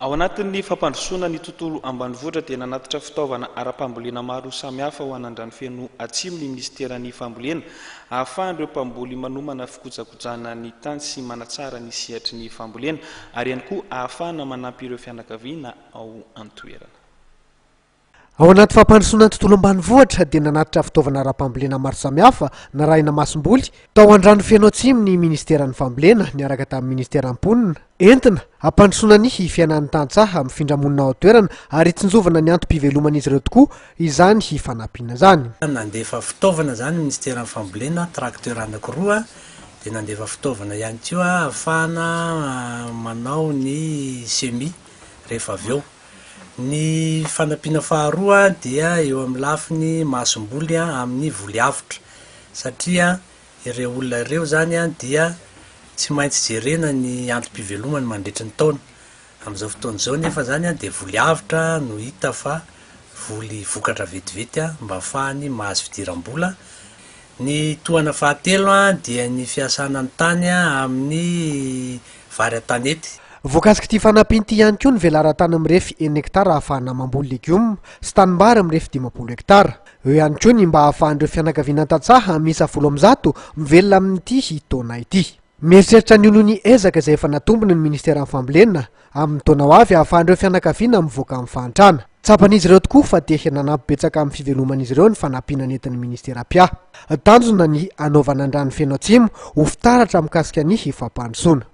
Ao anatin'ny fampandrosoana ny tontolo ambanivohitra dia nanatitra fitaovana ara-pambolena maro samihafa ho an'Andranofeno Atsimo ny minisiteran'ny Fambolena ahafahan'ireo mpamboly manomana fikojakojana ny tany sy manatsara ny sehatry ny fambolena ary ihany koa ahafahana manampy ireo fianakaviana ao an-toerana. Ao anaty fampandrosoana ny tontolo ambanivohitra dia nanatitra fitaovana ara-pambolena maro samihafa narahina masomboly tao Andranofeno Atsimo ny Ministeran'ny Fambolena niaraka tamin'ny Ministeran'ny Mponina entina hampandrosoana ny fiainan'ny tantsaha mifindra monina ao an-toerana ary hitsinjovana ny antom-piveloman'izy ireo tokoa izany fanampiana izany. Nandefa fitaovana izany ny Ministeran'ny Fambolena, tracteur anankiroa, dia nandefa fitaovana ihany koa ahafahana manao ny semis rehefa avy eo. Ny fanampiana faharoa dia eo amin'ny lafiny masomboly amin'ny voly avotra satria ireo olona ireo izany dia tsy maintsy jerena ny antom-pivelomany mandritry ny taona. Amin'izao fotoana izao nefa izany dia voly avotra no hita fa voly vokatra vetivety mba ahafahany mahazo fidiram-bola. Ny tohana fahatelo dia ny fiasana ny tany amin'ny vary an-tanety. Voakasik'ity fanampiana ity ihany koa ny velaran-tany mirefy enina hektara ahafahana mamboly legioma sy tanimbary mirefy 50 hektara. Eo ihany koa ny mba ahafahan'ireo fianakaviana tantsaha miisa 110 mivelona amin'ity taona ity. Mieritreritra ny ho ny ezaka izay efa natombony ny Ministeran'ny Fambolena amin'ny taona ho avy ahafahan'ireo fianakaviana mivoaka amin'ny fahantrana. Tsapan'izy ireo tokoa fa dia nanampy betsaka amin'ny fiveloman'izy ireo ny fanampiana nentin'ny Ministera Mpiahy. Tanjona ny hanaovana an-dRanofeno Atsimo ho fitaratra mikasika ny fampandrosoana.